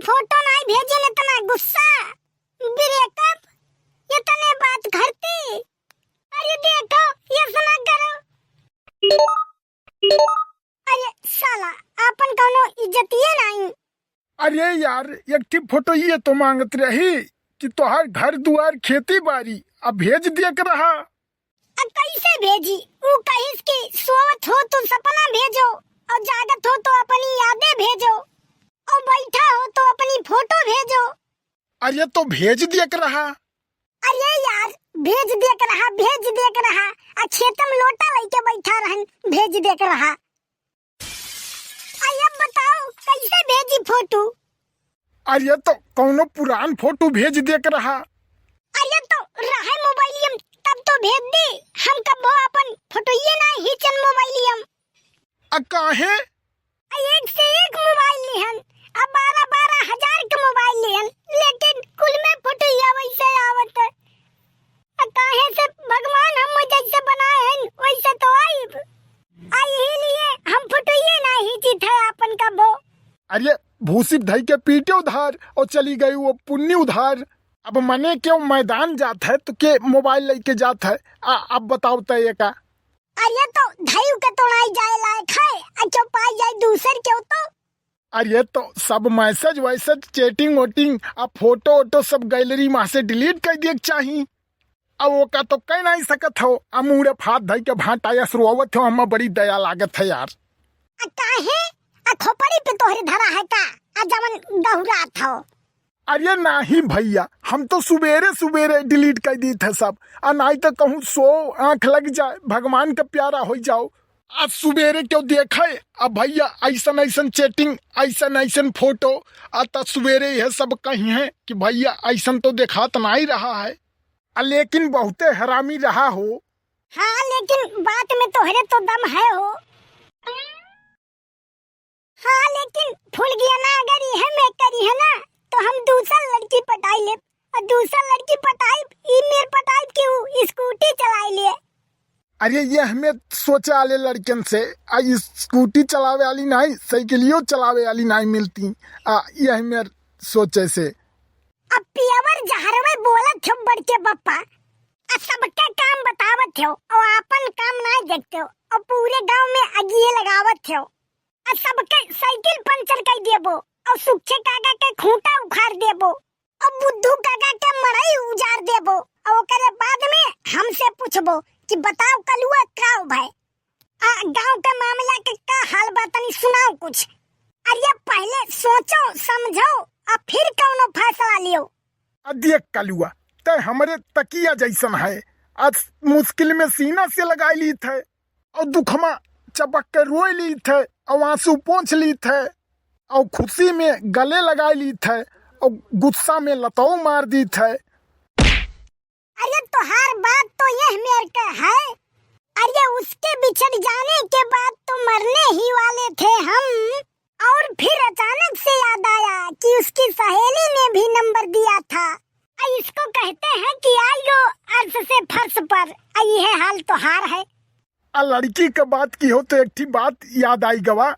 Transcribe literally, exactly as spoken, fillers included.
फोटो नाहीं भेजिन, इतना गुस्सा, ब्रेकअप, इतने बात करती। अरे देखो, ये सुना करो। अरे साला, आपन कौनो इज्जतिये नाहीं। अरे यार, एक ठी फोटो ये तो मांगत रही कि तोहार घर दुआर खेती बारी, अब भेज दिया के रहा। अब कैसे भेजी? ऊ कहिस कि सोवत हो तो सपना भेजो, और जागत हो तो अपनी यादें भेजो, और बैठा हो तो अपनी फोटो भेजो। अरे तो भेज दिया के रहा। अरे यार, भेज दिया के रहा, भेज दिया के रहा। आ खेतम लोटा लइके बैठा रहन, भेज दिया के रहा। आ अब बताओ, कैसे भेजी फोटो? अरे तो कौनो पुरान फोटो भेज दिया के रहा। अरे तो रहे मोबाइलियम, तब तो भेज दी। हम कबो अपन फोटो ये ना खींचन मोबाइलियम। आ काहे? आ एक से एक मोबाइल लिहन, आ बारह बारह हजार के मोबाइल लिहन, लेकिन कुल में फोटो ये वैसे आवत है। आ काहे से भगवान हम जैसे बनाए हैं, वैसे तो आइब। आ यही लिए हम फोटो ये ना खींचित है आपन कबो। अरे भूसी धई के पीटे उधार और चली गई वो पुन्नी उधार। अब मने क्यों मैदान जात है तो के मोबाइल लेके जात है? आ, अब बताओ तय का? अरे तो धई के तोड़ाई जाए लायक है, आ क्यों पाई जाए दूसर क्यों तो? अरे तो सब मैसेज वैसेज, चैटिंग वोटिंग, आ फोटो वोटो सब गैलरी में से डिलीट कर दिए के चाही। अब ओका तो कह नहीं सकत हो, आ मुड़े फात धई के भांटा यस रोवत हो, हमें बड़ी दया लागत है यार। आ काहे? आ खोपड़ी पे तोहरे धरा है का? आ जवन दहुरात हो। अरे नाही भैया, हम तो सुबेरे सुबेरे डिलीट कर दी थे सब, आ नाई तो कहूँ सो आँख लग जाए, भगवान का प्यारा हो जाओ। आज सुबेरे क्यों देखे, अब भैया ऐसन ऐसन चैटिंग, ऐसन ऐसन फोटो, आ त सुबेरे यह सब कही है कि भैया ऐसन तो देखात नहीं रहा है, आ लेकिन बहुते हरामी रहा हो। हाँ, लेकिन बात में तोहरे तो दम है हो। हाँ, लेकिन फुलगियाना अगर इहे में करी है ना, तो हम दूसर लड़की पटाई लेब। और दूसर लड़की पटाइब, ई मेर पटाइब कि ऊ स्कूटी चलाई ले। अरे, ये हमें सोचे वाले लड़कन से, आ, ई स्कूटी चलावे वाली नहीं, साइकिलियो चलावे वाली नहीं मिलती। आ, ये हमें सोचे से। अब पियवर जहरवे बोलत हो बड़के बप्पा, आ सबके काम बतावत हो, और आपन काम नहीं देखते हो, और पूरे गांव में अगिए लगावत हो। आ सबके साइकिल पंचर कर देबो, और सुखे काका के खूंटा उखाड़ देबो, और बुद्धू काका के मड़ई उजाड़ देबो, और ओकरे बाद में हमसे पूछबो कि बताओ कलुआ का भय, आ गांव के मामला के का हाल बा, तनी सुनाओ कुछ। अरे पहले सोचो समझो, आ फिर कौनो फैसला लियो। आ देख कलुआ, तै हमरे तकिया जैसन है, आज मुश्किल में सीना से लगाई ली थे, और दुखमा चपक के रोए ली थे, और आंसू पोंछ ली थे, और खुशी में गले लगाए ली थे, और गुस्सा में लतौ मार दी थे। अरे तोहार बात तो यह मेर के है। अरे उसके बिछड़ जाने के बाद तो मरने ही वाले थे हम, और फिर अचानक से याद आया कि उसकी सहेली ने भी नंबर दिया था। आ, इसको कहते हैं कि आइयो अर्श से फर्श पर। आ, यह हाल तोहार है। आ लड़की के बात की हो तो एक ठी बात याद आई गवा।